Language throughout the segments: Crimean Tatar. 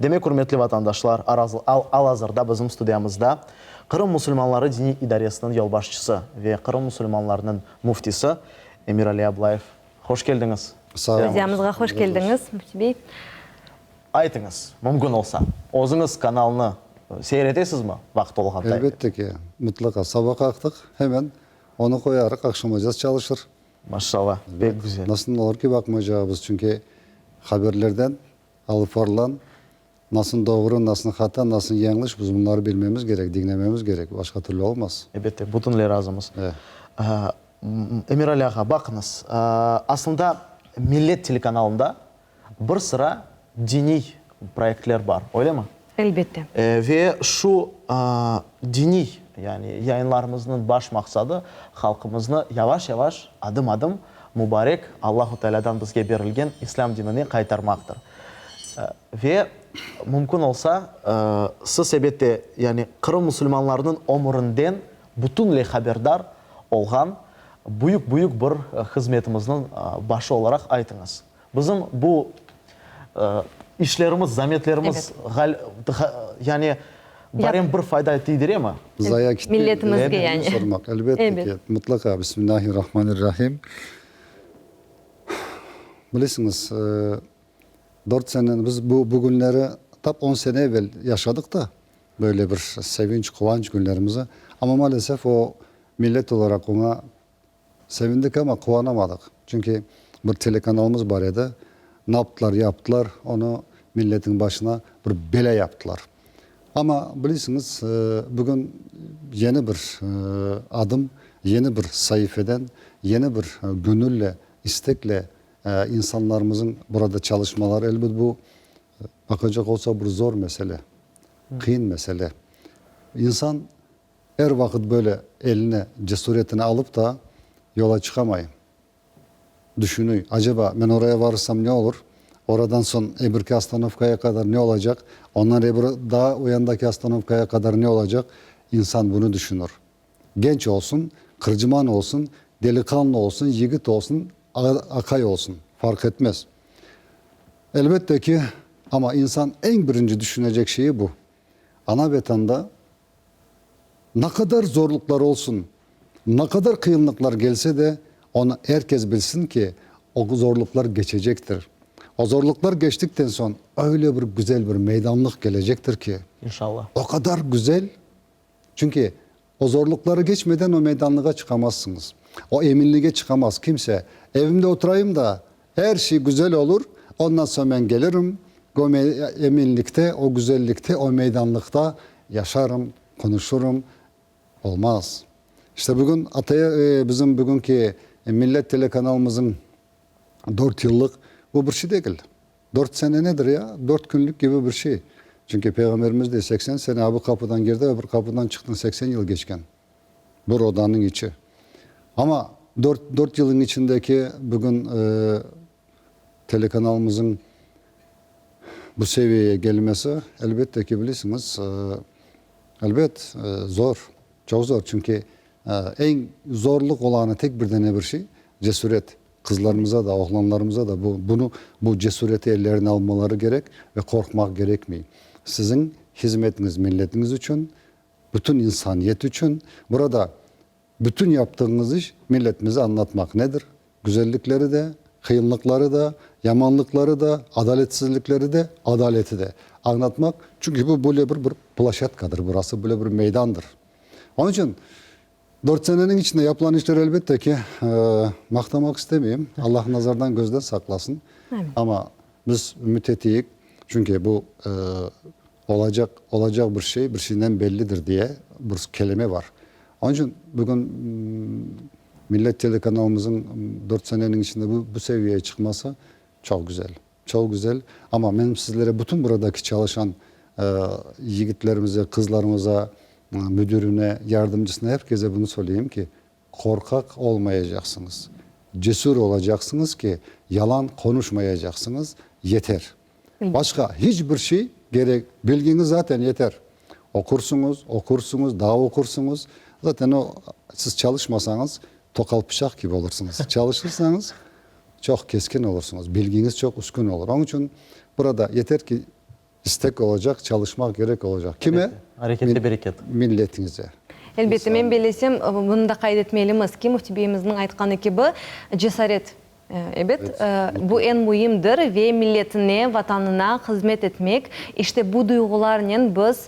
Demek, ürmetli vatandaşlar, al-azırda bizim studiyamızda Qırım musulmanları diniy idaresiniñ yolbaşçısı ve Qırım musulmanlarınıñ müftisi Emirali Ablayev. Hoş keldiñiz. Sağ oluñız. Studiyamızğa hoş keldiñiz, Müfti bey. Aytıñız, mümkün olsa, özüñiz kanalnı seyir etesizmi vaqıt olğanda? Elbette ki, mıtlaqa. Saba qalqtıq, hemen onı qoyarıq, aqşamacas çalışır. Maşallah, pek güzel. Nasıl olur ki baqmaycağımız, çünki haberlerden alıp varılan nasıl doğru, nasıl hata, nasıl yañlış, biz bunları bilmemiz kerek, diñlememiz kerek, başqa türlü olmaz. Elbette, bütünley razımız. Emirali ağa, baqıñız, aslında Millet telekanalında bir sıra diniy proyektler bar, öylemi? Elbette. Ve şu diniy, yani yayınlarımıznıñ baş maqsadı, halqımıznı yavaş-yavaş, adım-adım mubarek Allahu Tealâdan bizge berilgen İslâm dinine qaytarmaqtır. Ve mümkün olsa, siz, elbette, yani Qırım musulmanlarınıñ ömürinden bütünley haberdar olğan büyük-büyük bir hızmetimizniñ başı olaraq aytıñız. Bizim bu işlerimiz, zametlerimiz, yani barem bir fayda tiydiremi? Zaya ketmeymi? Milletimizge yani. Sormaq, elbette ki, mıtlaqa. Bismillahirrahmanirrahim. Bilesiñiz, dört seneni biz bu bugünleri tap on sene evel yaşadıq da, böyle bir sevinç, quvanç günlerimizi. Amma maalesef o millet olaraq oña Sevindik amma, quvanamadıq. Çünki bir telekanalımız bar edi. Naptılar, yaptılar, onı milletin başına bir belâ yaptılar. Amma, bilisiñiz, bugün yeni bir adım, yeni bir saifeden, yeni bir gönülle, istekle insanlarımızın burada çalışmaları, elbet bu, baqacaq olsa, bir zor mesele, qıyın mesele. İnsan Er vaqıt böyle eline cesuretini alıp da yola çıqamay. Düşünüy, aceba, men oraya varırsam ne olur? Oradan soñ ebirki ostanovkaya qadar ne olacaq? Ondan ebir daa o yandaki ostanovkaya qadar ne olacaq? İnsan bunı düşünür. Genç olsun, qırcıman olsun, deliqanlı olsun, yigit olsun, aqay olsun, farq etmez. Elbette ki, amma insan eñ birinci düşünecek şeyi bu. Ana Vetanda Ne qadar zorluqlar olsun, ne qadar qıyınlıqlar gelse de, onı er kes bilsin ki, o zorluqlar geçecektir. O zorluqlar geçtikten soñ öyle bir güzel bir meydanlıq kelecektir ki, İnşallah. o qadar güzel, çünki o zorluqları geçmeden o meydanlığa çıqamazsıñız. O eminlige çıqamaz kimse. Evimde oturayım da, er şey güzel olur, ondan soñ men gelirim, o eminlikte, o güzellikte, o meydanlıqta yaşarım, qonuşırım. Olmaz. İşte bugün ATR, bizim bugünki Millet telekanalımızıñ dört yıllıq, bu bir şey degil. Dört sene nedir ya? Dört künlük kibi bir şey. Çünki Peyğamberimiz dey, 80 sene a bu qapıdan girdi, öbür qapıdan çıqtıñ, 80 yıl keçken. Bir odanıñ içi. Amma dört, dört yılın içindeki bugün telekanalımızıñ bu seviyeye gelmesi, elbette ki, bilesiñiz, elbet, zor, çoq zor. Çünki eñ zorluq olanı tek bir dane bir şey, cesuret. Qızlarımıza da, oğlanlarımıza da bu, bunı, bu cesüreti ellerine almaları kerek ve qorqmaq kerekmey. Siziñ hizmetiñiz milletiñiz içün, bütün insaniyet içün. Burada bütün yaptığıñız iş milletimize añlatmaq nedir? Güzellikleri de, qıyınlıqları da, yamanlıqları da, adaletsizlikleri de, adaleti de añlatmaq. Çünki bu böyle bir bir ploşadkadır burası, böyle bir meydandır. Onıñ içün Dört seneniñ içinde yapılan işler elbette ki, maqtamaq istemeyim, Allah nazardan közden saqlasın. Amma biz ümüt eteyik, çünki bu olacaq, olacaq bir şey, bir şeyden bellidir diye bir kelime bar. Onıñ içün bugün Millet telekanalımızıñ dört seneniñ içinde bu bu seviyeye çıqması çoq güzel, çoq güzel. Amma menim sizlere bütün buradaki çalışan yigitlerimize, qızlarımıza, Müdirine, yardımcısına, er kese bunı söyleyim ki, qorqaq olmayacaqsıñız, cesür olacaqsıñız ki, yalan qonuşmayacaqsıñız, yeter. Başqa hiç bir şey kerek, bilgiñiz zaten yeter. Oqursıñız, oqursıñız, daa oqursıñız, zaten o, siz çalışmasañız, toqal pıçaq kibi olursıñız. Çalışırsañız, çoq keskin olursıñız, bilgiñiz çoq üskün olur. Onıñ içün burada yeter ki. İstek olacaq, çalışmaq kerek olacaq. Kime? Arekette bereket. Milletiñize. Elbette, men bellesem, bunı da qayd etmelimiz ki, Müfti beyimizniñ aytqanı kibi, cesaret, ebet, bu eñ müimdir ve milletine, Vatanına hızmet etmek, işte bu duyğularnen biz,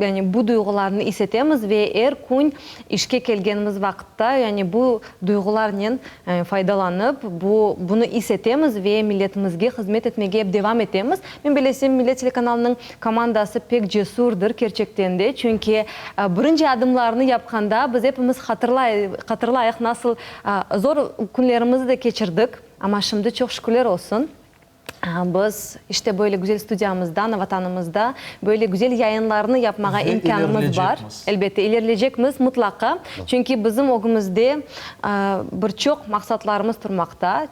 yani bu duyğularnı is etemiz ve er kün işke kelgenimiz vaqıtta, yani bu duyğularnen faydalanıp, bu, bunı is etemiz ve milletimizge hızmet etmege ep devam etemiz. Men bilesem, Millet telekanalınıñ komandası pek cesurdır, kerçekten de, çünki birinci adımlarını yapqanda biz epimiz hatırlay, hatırlayıq, nasıl zor künlerimizni de keçirdik, amma şimdi çoq şükürler olsun, Biz, işte, böyle güzel studiyamızda, ana Vatanımızda böyle güzel yayınlarnı yapmağa imkânımız bar. Elbette, ilerleycekmiz, mıtlaqa. Çünki bizim ögümizde bir çoq maqsatlarımız turmaqta.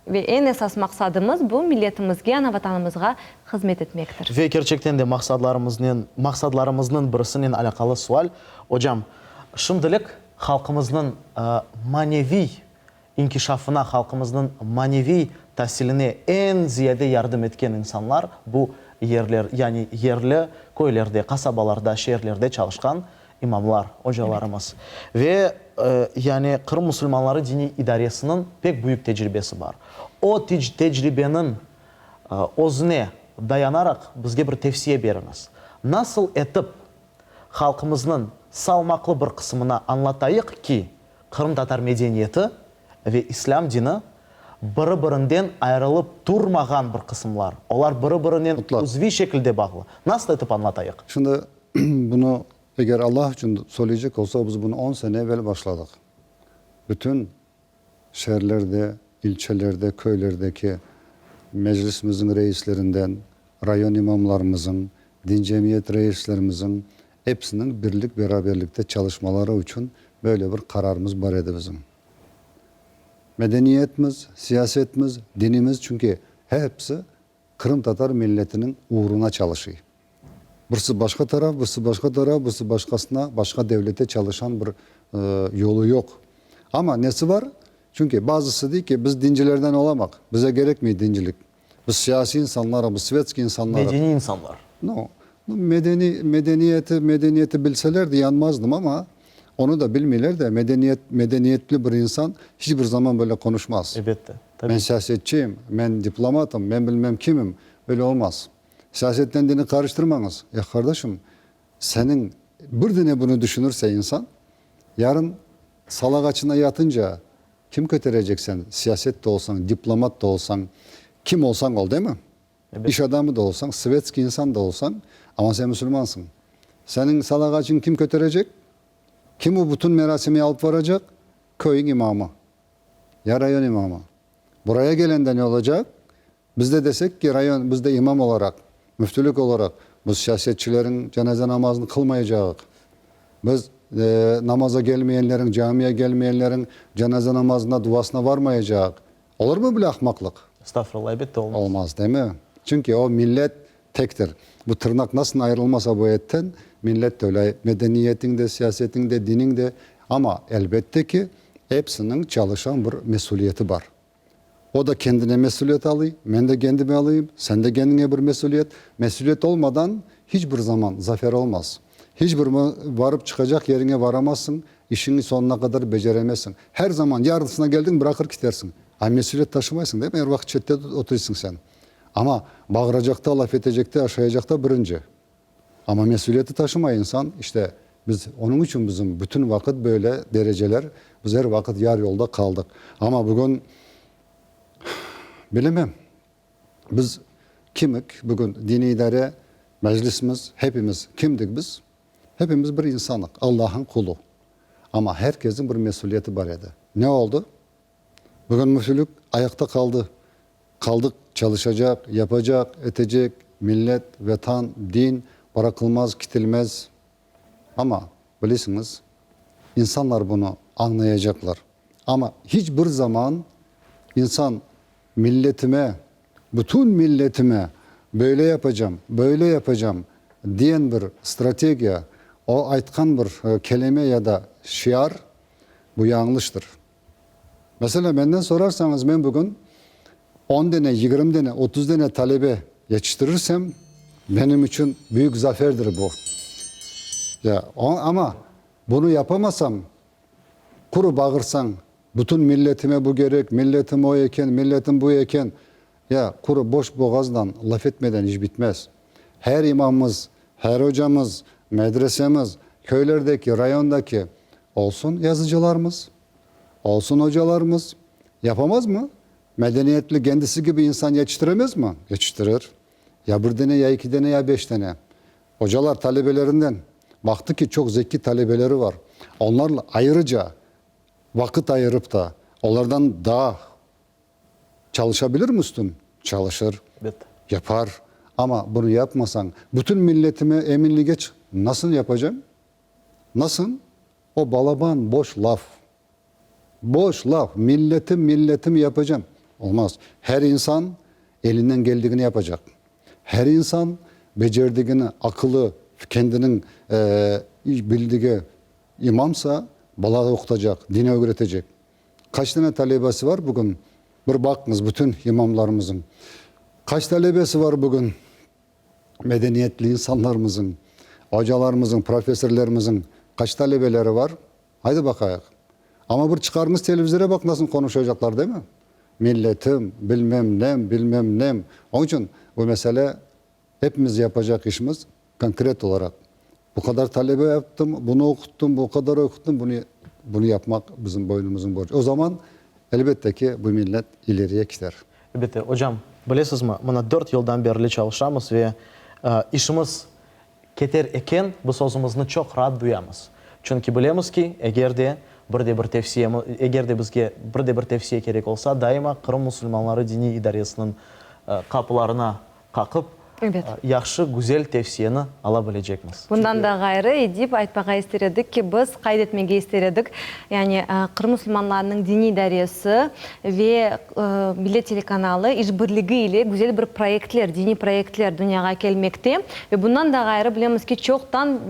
Ve eñ esas maqsadımız, bu, milletimizge, ana Vatanımızğa hızmet etmektir. Ve kerçekten de maqsadlarımıznen, maqsadlarımıznıñ birisinen alâqalı sual, ocam, şimdilik halqımıznıñ maneviy İnkişafına, halqımıznıñ maneviy tasiline eñ ziyade yardım etken insanlar bu yerler, yani yerli köylerde, qasabalarda, şeerlerde çalışqan imamlar, ocalarımız. Ve, yani Qırım musulmanları diniy idaresiniñ pek büyük tecribesi bar. O tecribeniñ özüne dayanaraq bizge bir tevsiye beriñiz. Nasıl etip halqımıznıñ salmaqlı bir qısımına añlatayıq ki, qırımtatar medeniyeti ve islâm dini biri-birinden ayırılıp turmağan bir qısımlar, olar biri-birinen uzviy şekilde bağlı. Nasıl etip añlatayıq? Şimdi bunı eger Allah içün söyleycek olsaq, biz bunı on sene evel başladıq. Bütün şeerlerde, ilçelerde, köylerdeki Meclisimizniñ reislerinden, rayon imamlarımızıñ, din cemiyet reislerimizin episiniñ birlik-beraberlikte çalışmaları içün böyle bir qararımız bar edi bizim. Medeniyetimiz, siyasetimiz, dinimiz, çünki hepsi qırımtatar milletiniñ uğruna çalışıy. Birisi başqa taraf, birisi başqa taraf, birisi başqasına, başqa devlete çalışan bir yolu yoq. Amma nesi bar? Çünki bazısı dey ki, biz dincilerden olamaq, bize kerekmey dincilik. Biz siyasiy insanlarıq, biz svetskiy insanlarıq. Medeniy insanlar. No, medeniy, medeniyeti, medeniyeti bilselerdi yanmazdım, amma onı da bilmeyler de, medeniyet, medeniyetli bir insan hiç bir zaman böyle qonuşmaz. Elbette, tabiiy. Men siyasetçiyim, men diplomatım, men bilmem kimim, öyle olmaz. Siyasetten dini qarıştırmañız. Ya, qardaşım, seniñ bir dene bunı düşünürse insan, yarın salağaçına yatınca kim köterecek seni? Siyaset de olsañ, diplomat da olsañ, kim olsañ ol, değil mi? İş adamı da olsañ, svetskiy insan da olsañ, amma sen musulmansıñ. Seniñ salağaçıñ kim köterecek? Kim o bütün merasimi alıp varacaq? Köyüñ imamı. Ya rayon imamı. Buraya gelende ne olacaq? Biz de desek ki, rayon, biz de imam olaraq, müftülük olaraq, biz siyasetçileriñ cenaze namazını qılmaycağıq. Biz namaza gelmeyenleriñ, camiye gelmeyenleriñ cenaze namazına, duasına varmaycağıq. Olurmı böyle ahmaqlıq? Estağfurullah, elbette olmaz. Olmaz, değil mi? Çünki o millet tektir. Bu tırnaq nasıl ayrılmasa bu etten, millet de öyle, medeniyetiñ de, siyasetiñ de, diniñ de. Amma, elbette ki, epsiniñ çalışan bir mesüliyeti bar. O da kendine mesüliyet alıy, men de kendime alayım, sen de kendiñe bir mesüliyet. Mesüliyet olmadan hiç bir zaman zafer olmaz. Hiç bir varıp çıqacaq yeriñe varamazsıñ, işiñi soñuna qadar beceremezsiñ. Her zaman yarısına keldiñ, bıraqır kitersiñ. A mesüliyet taşımaysıñ, değil mi? Er vaqıt çette otuysıñ sen. Amma bağıracaqta, laf etecekte, aşayacaqta birinci. Amma mesüliyeti taşımay insan, işte, biz, onıñ içün bizim bütün vaqıt böyle dereceler, biz er vaqıt yar yolda qaldıq. Amma bugün, bilemem, biz kimik, bugün diniy idare, Meclisimiz, hepimiz kimdik biz? Hepimiz bir insanıq, Allah'ın qulu. Amma her kesin bir mesüliyeti bar edi. Ne oldı? Bugün müfülük ayaqta qaldı. Qaldıq, çalışacaq, yapacaq, etecek, millet, Vetan, din bıraqılmaz, kitilmez. Amma, bilesiñiz, insanlar bunı añlayacaqlar. Amma hiç bir zaman insan milletime, bütün milletime böyle yapacam, böyle yapacam diyen bir strategiya, o aytqan bir kelime ya da şiar, bu yañlıştır. Meselâ, menden sorarsañız, men bugün on dene, 20 dene, 30 dene talebe yetiştirirsem, Benim içün büyük zaferdir bu. Ya, amma bunı yapamasam, quru bağırsañ, bütün milletime bu kerek, milletim o eken, milletim bu eken, ya, quru boş boğazdan laf etmeden iş bitmez. Her imamımız, her ocamız, medresemiz, köylerdeki, rayondaki olsun yazıcılarımız, olsun ocalarımız yapamazmı? Medeniyetli, kendisi kibi insan yetiştiremez mi? Yetiştirir. Ya bir dene, ya eki dene, ya beş dene. Ocalar talebelerinden baqtı ki, çoq zekki talebeleri var. Onlarla ayrıca vaqıt ayırıp da, olardan daa çalışabilir mi üstün? Çalışır. Elbette. Yapar. Amma bunı yapmasañ, bütün milletime eminlige nasıl yapacam? Nasıl? O balaban boş laf. Boş laf, milletim, milletim yapacam. Olmaz. Her insan elinden keldigini yapacaq. Her insan becerdigini, aqılı, kendiniñ bildigi imamsa, bala oqutacaq, din ögretecek. Qaç dane talebesi var bugün? Bir baqıñız bütün imamlarımızıñ. Qaç talebesi var bugün? Medeniyetli insanlarımızıñ, ocalarımızıñ, professorlarımızıñ qaç talebeleri var? Haydi baqayıq. Amma bir çıqarıñız televizora baq nasıl qonuşacaqlar, değil mi? Milletim, bilmem nem, bilmem nem. Onıñ içün bu mesele hepimiz yapacaq işimiz konkret olaraq. Bu qadar talebe yaptım, bunı oquttım, bu qadar oquttım, bunı, bunı yapmaq bizim boynumızıñ borcu. O zaman, elbette ki, bu millet ileriye kiter. Elbette. Ocam, bilesizmi, mına dört yıldan berli çalışamız ve işimiz Keter eken, biz özümizni çoq raat duyamız. Çünki bilemiz ki, eger de bir de bir tevsiye, eger de bizge bir de bir tevsiye kerek olsa, daima Qırım musulmanları diniy idaresiniñ qapılarına qaqıp, yahşı, güzel tevsiyeni ala bilecekmiz. Bundan da ğayrı, Edip, aytmağa ister edik ki, biz qayd etmege ister edik, yani Qırım musulmanlarınıñ diniy idaresi ve Millet telekanalı işbirligi ile güzel bir proyektler, diniy proyektler dünyağa kelmekte. Ve bundan da ğayrı, bilemiz ki, çoqtan,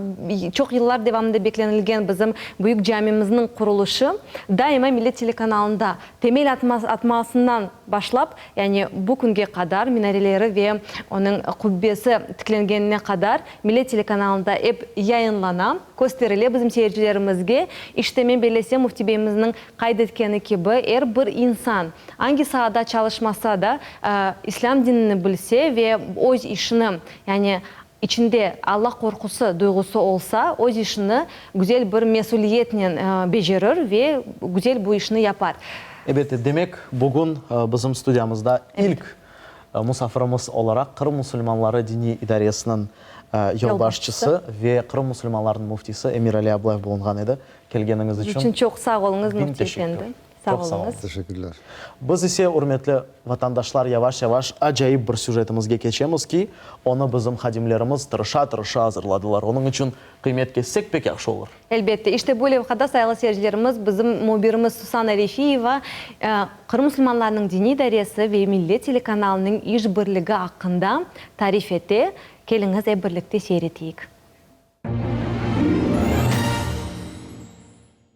çoq yıllar devamında beklenilgen bizim büyük camimizniñ qurulışı daima Millet telekanalında temel atmasından başlap, yani bu künge qadar minareleri ve onıñ qubbesi tiklengenine qadar Millet telekanalında ep yayınlana, kösterile bizim seyircilerimizge. İşte, men bellesem, Müfti beyimizniñ Qayd etkeni kibi, er bir insan, angi saada çalışmasa da, İslâm dinini bilse ve öz işini, yani içinde Alla qorqusı duyğusı olsa, öz işini güzel bir mesüliyetnen becerir ve güzel bu işni yapar. Elbette, demek, bugün bizim studiyamızda ilk musafirimiz olaraq Qırım musulmanları diniy idaresiniñ yolbaşçısı ve Qırım musulmanlarınıñ müftisi Emirali Ablayev bulunğan edi. Kelgeniñiz içün İçün çoq sağ oluñız, biñ Müfti teşekkür. efendi. Sağ Çoq sağ oluñız. oluñ. Teşekkürler. Biz ise, ürmetli vatandaşlar, yavaş-yavaş acayip bir süjetimizge keçemiz ki, onı bizim hadimlerimiz tırışa-tırışa azırladılar. Onıñ içün qıymet kessek pek yahşı olur. Elbette. İşte bu levhada, sayılı seyircilerimiz, bizim mühbirimiz Susana Refiyeva Qırım musulmanlarınıñ diniy idaresi ve Millet telekanalınıñ iş birligi aqqında tarif ete. Keliñiz, ep birlikte seyir eteyik.